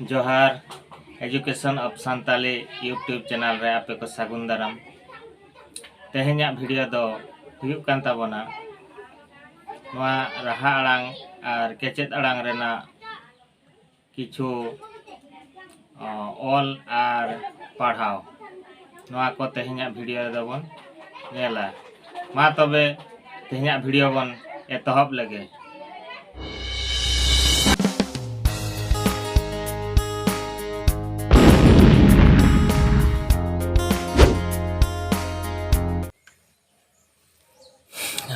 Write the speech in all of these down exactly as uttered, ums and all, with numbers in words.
ᱡᱚᱦᱟᱨ, Education of Santali YouTube channel ᱨᱮ ᱟᱯᱮ ᱠᱚ ᱥᱟᱹᱜᱩᱱ ᱫᱟᱨᱟᱢ᱾ ᱛᱮᱦᱮᱧᱟᱜ video ᱫᱚ ᱦᱩᱭᱩᱜ ᱠᱟᱱ ᱛᱟᱵᱚᱱᱟ ᱱᱚᱣᱟ ᱨᱟᱦᱟ ᱟᱲᱟᱝ ᱟᱨ ᱠᱮᱪᱮᱫ ᱟᱲᱟᱝ ᱨᱮᱱᱟᱜ ᱠᱤᱪᱷᱩ, ᱚ, ᱚᱞ ᱟᱨ ᱯᱟᱲᱦᱟᱣ᱾ ᱱᱚᱣᱟ ᱠᱚ ᱛᱮᱦᱮᱧᱟᱜ video ᱨᱮᱫᱚ ᱵᱚᱱ ᱧᱮᱞᱟ᱾ ᱢᱟ ᱛᱚᱵᱮ ᱛᱮᱦᱮᱧᱟᱜ video ᱵᱚᱱ ᱮᱛᱚᱦᱚᱵ ᱞᱮᱜᱮ᱾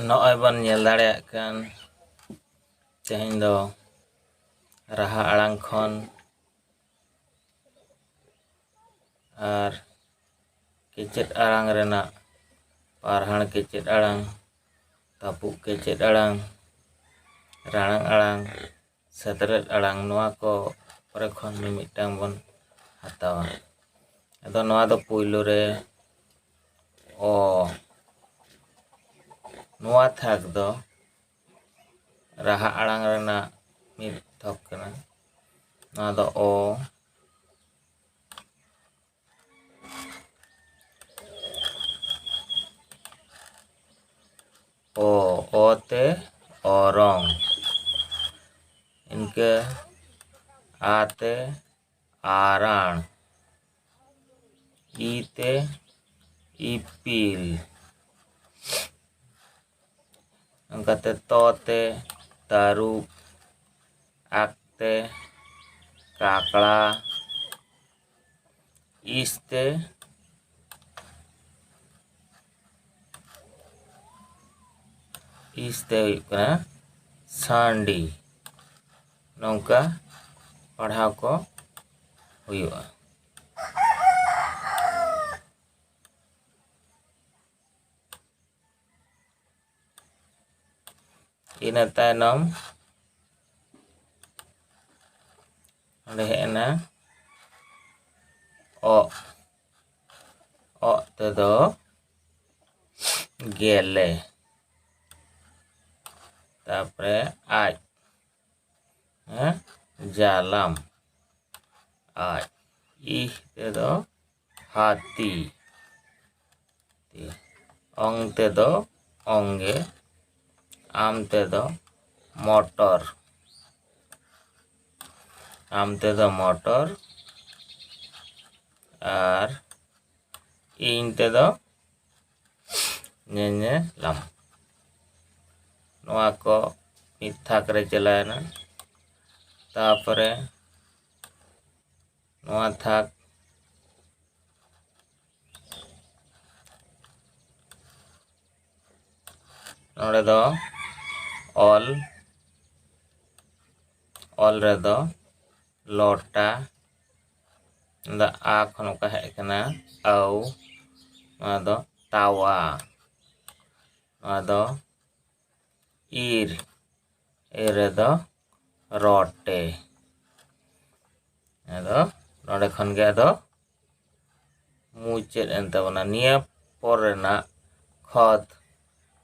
ᱱᱚᱜᱼᱚᱭ ᱵᱚᱱ ᱧᱮᱞ ᱫᱟᱲᱮᱭᱟᱜ ᱠᱟᱱ, ᱛᱮᱦᱮᱧ ᱫᱚ ᱨᱟᱦᱟ ᱟᱲᱟᱝ ᱠᱷᱚᱱ ᱟᱨ ᱠᱮᱪᱮᱫ ᱟᱲᱟᱝ ᱨᱮᱱᱟᱜ ᱯᱟᱨᱦᱟᱲ ᱠᱮᱪᱮᱫ ᱟᱲᱟᱝ, ᱛᱟᱹᱯᱩᱜ ᱠᱮᱪᱮᱫ ᱟᱲᱟᱝ, ᱨᱟᱲᱟᱝ ᱟᱲᱟᱝ, ᱥᱮᱛᱨᱮᱫ ᱟᱲᱟᱝ, ᱱᱚᱣᱟ ᱠᱚ ᱠᱚᱨᱮ ᱠᱷᱚᱱ ᱢᱤᱢᱤᱫᱴᱟᱝ ᱵᱚᱱ ᱦᱟᱛᱟᱣᱟ᱾ ᱟᱫᱚ ᱱᱚᱣᱟ ᱫᱚ ᱯᱩᱭᱞᱩ ᱨᱮ ᱚ, ᱱᱚᱣᱟ ᱛᱷᱟᱠ ᱫᱚ ᱨᱟᱦᱟ ᱟᱲᱟᱝ ᱨᱮᱱᱟᱜ ᱢᱤᱫ ᱛᱷᱚᱠ ᱠᱟᱱᱟ᱾ ᱱᱚᱣᱟ ᱫᱚ ᱚ, ᱚ, ᱚ ᱛᱮ ᱚᱨᱚᱝ, ᱤᱱᱠᱟᱹ ᱟ ᱛᱮ ᱟᱨᱟᱬ, ᱤ ᱛᱮ ᱤᱯᱤᱞ, ᱚᱱᱠᱟᱛᱮ ᱛᱚ ᱛᱮ ᱛᱟᱹᱨᱩᱵ, ᱟᱠ ᱛᱮ ᱠᱟᱠᱲᱟ, ᱤᱥ ᱛᱮ, ᱤᱥ ᱛᱮ ᱦᱩᱭᱩᱜ ᱠᱟᱱᱟ ᱥᱟᱺᱰᱤ᱾ ᱱᱚᱝᱠᱟ ᱯᱟᱲᱦᱟᱣ ᱠᱚ ᱦᱩᱭᱩᱜᱼᱟ᱾ ᱤᱱᱟᱹ ᱛᱟᱭᱱᱚᱢ ᱚᱸᱰᱮ ᱦᱮᱡ ᱮᱱᱟ ᱚᱜ᱾ ᱚᱜ ᱛᱮᱫᱚ ᱜᱮᱞᱮ, ᱛᱟᱨᱯᱚᱨᱮ ᱟᱡ, ᱦᱮᱸ, ᱡᱟᱞᱟᱢ, ᱟᱡ᱾ ᱤᱦ ᱛᱮᱫᱚ ᱦᱟᱹᱛᱤ᱾ ᱚᱝ ᱛᱮᱫᱚ ᱚᱝᱜᱮ᱾ ᱟᱢ ᱛᱮᱫᱚ ᱢᱚᱴᱚᱨ᱾ ᱟᱢ ᱛᱮᱫᱚ ᱢᱚᱴᱚᱨ᱾ ᱟᱨ ᱤᱧ ᱛᱮᱫᱚ ᱧᱮᱧᱮᱞᱟᱢ᱾ ᱱᱚᱣᱟ ᱠᱚ ᱢᱤᱫ ᱛᱷᱟᱠ ᱨᱮ ᱪᱟᱞᱟᱣᱮᱱᱟ᱾ ᱛᱟᱯᱚᱨᱮ ᱱᱚᱣᱟ ᱛᱷᱟᱠ, ᱱᱚᱰᱮ ᱫᱚ ᱚᱞ, ᱚᱞ ᱨᱮᱫᱚ ᱞᱚᱴᱟ, ᱫᱚ ᱟ ᱠᱷᱚᱱ ᱚᱠᱟ ᱦᱮᱡ ᱟᱠᱟᱱᱟ, ᱟᱹᱣ, ᱱᱚᱣᱟ ᱫᱚ ᱛᱟᱣᱟ, ᱱᱚᱣᱟ ᱫᱚ ᱤᱨ, ᱤᱨ ᱨᱮᱫᱚ ᱨᱚᱴᱮ᱾ ᱟᱫᱚ ᱱᱚᱰᱮ ᱠᱷᱚᱱ ᱜᱮ ᱟᱫᱚ ᱢᱩᱪᱟᱹᱫ ᱮᱱ ᱛᱟᱵᱚᱱᱟ᱾ ᱱᱤᱭᱟᱹ ᱯᱚᱨ ᱨᱮᱱᱟᱜ ᱠᱷᱚᱛ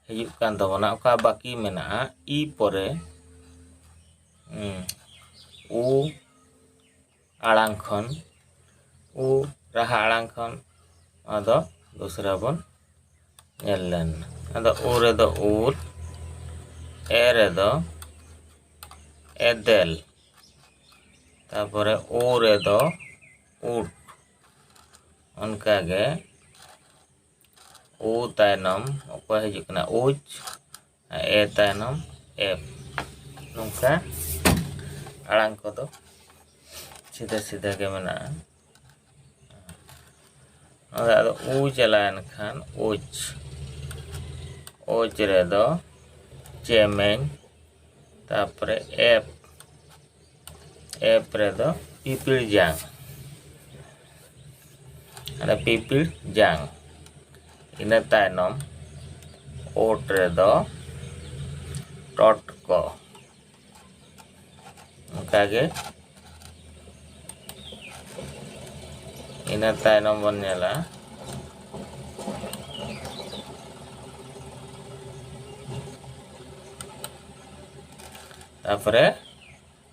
ᱦᱤᱡᱩᱜ ᱠᱟᱱ ᱛᱟᱵᱚᱱᱟ, ᱚᱠᱟ ᱵᱟᱹᱠᱤ ᱢᱮᱱᱟᱜᱼᱟ ᱤ ᱯᱚᱨᱮ, ᱩᱸ, ᱩ ᱟᱲᱟᱝ ᱠᱷᱚᱱ, ᱩ ᱨᱟᱦᱟ ᱟᱲᱟᱝ ᱠᱷᱚᱱ, ᱟᱫᱚ ᱫᱚᱥᱨᱟ ᱵᱚᱱ ᱧᱮᱞ ᱞᱮᱱ᱾ ᱟᱫᱚ ᱩ ᱨᱮᱫᱚ ᱩᱞ, ᱮ ᱨᱮᱫᱚ ᱮᱫᱮᱞ, ᱛᱟᱯᱚᱨᱮ ᱳ ᱨᱮᱫᱚ ᱩᱴ᱾ ᱚᱱᱠᱟᱜᱮ ᱳ ᱛᱟᱭᱱᱚᱢ ᱚᱠᱚᱭ ᱦᱤᱡᱩᱜ ᱠᱟᱱᱟ? ᱩᱪ᱾ ᱟᱨ ᱮ ᱛᱟᱭᱱᱚᱢ ᱮᱯ᱾ ᱱᱚᱝᱠᱟ ᱟᱲᱟᱝ ᱠᱚᱫᱚ ᱥᱤᱫᱷᱟᱹ ᱥᱤᱫᱷᱟᱹ ᱜᱮ ᱢᱮᱱᱟᱜᱼᱟ᱾ ᱱᱚᱰᱮ ᱟᱫᱚ ᱩ ᱪᱟᱞᱟᱣᱮᱱ ᱠᱷᱟᱱ ᱩᱪ᱾ ᱩᱪ ᱨᱮᱫᱚ ᱪᱮᱢᱮᱧ, ᱛᱟᱯᱚᱨᱮ ᱮᱯ, ᱮᱯ ᱨᱮᱫᱚ ᱯᱤᱯᱤᱲ ᱡᱟᱝ᱾ ᱟᱫᱚ ᱯᱤᱯᱤᱲ ᱡᱟᱝ᱾ ᱤᱱᱟᱹ ᱛᱟᱭᱱᱚᱢ ᱳᱴ ᱨᱮᱫᱚ ᱴᱚᱴᱠᱚ᱾ ᱚᱱᱠᱟᱜᱮ ᱤᱱᱟᱹ ᱛᱟᱭᱱᱚᱢ ᱵᱚᱱ ᱧᱮᱞᱟ᱾ ᱛᱟᱯᱚᱨᱮ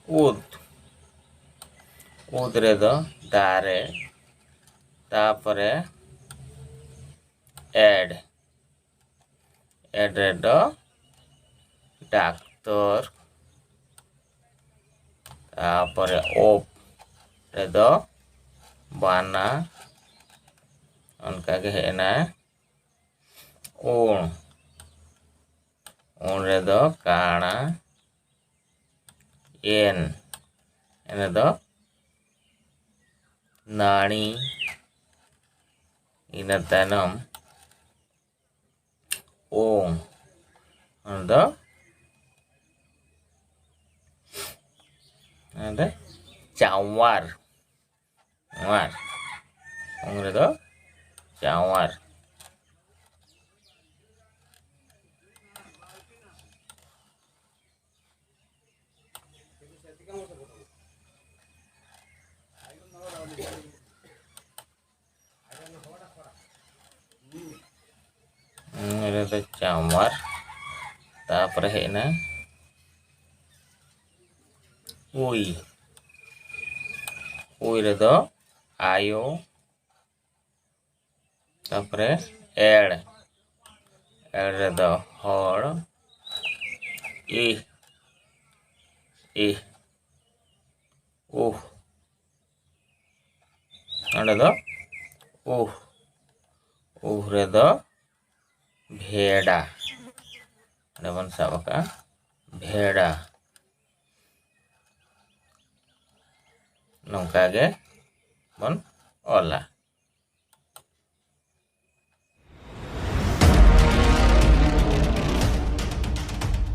ᱩᱫ᱾ ᱩᱫ ᱨᱮᱫᱚ ᱫᱟᱨᱮ, ᱛᱟᱯᱚᱨᱮ ᱮᱰ, ᱮᱰ ᱨᱮᱫᱚ ᱰᱟᱠᱛᱚᱨ, ᱛᱟᱯᱚᱨᱮ ᱚᱯ ᱨᱮᱫᱚ ᱵᱟᱱᱟ, ᱚᱱᱠᱟᱜᱮ ᱦᱮᱡ ᱮᱱᱟ ᱩᱬ, ᱩᱬ ᱨᱮᱫᱚ ᱠᱟᱬᱟ, ᱮᱱ, ᱮᱱ ᱨᱮᱫᱚ ᱱᱟᱹᱲᱤ, ᱤᱱᱟᱹ ᱛᱟᱭᱱᱚᱢ ᱳ, ᱚᱱᱟ ᱫᱚ, ᱚᱱᱟ ᱫᱚ ᱪᱟᱣᱟᱨ, ᱣᱟᱨ, ᱩᱱ ᱨᱮᱫᱚ ᱪᱟᱣᱟᱨ᱾ ᱩᱱ ᱨᱮᱫᱚ ᱪᱟᱣᱟᱨ, ᱛᱟᱯᱚᱨᱮ ᱦᱮᱡ ᱮᱱᱟ ᱩᱭ, ᱩᱭ ᱨᱮᱫᱚ ᱟᱭᱳ, ᱛᱟᱯᱚᱨᱮ ᱮᱲ, ᱮᱲ ᱨᱮᱫᱚ ᱦᱚᱲ, ᱤᱦ, ᱤᱦ, ᱩᱦ, ᱱᱚᱰᱮ ᱫᱚ ᱩᱦ, ᱩᱦ ᱨᱮᱫᱚ ᱵᱷᱮᱰᱟ, ᱚᱸᱰᱮ ᱵᱚᱱ ᱥᱟᱵ ᱟᱠᱟᱫᱼᱟ ᱵᱷᱮᱰᱟ, ᱱᱚᱝᱠᱟ ᱜᱮ ᱵᱚᱱ ᱚᱞᱟ᱾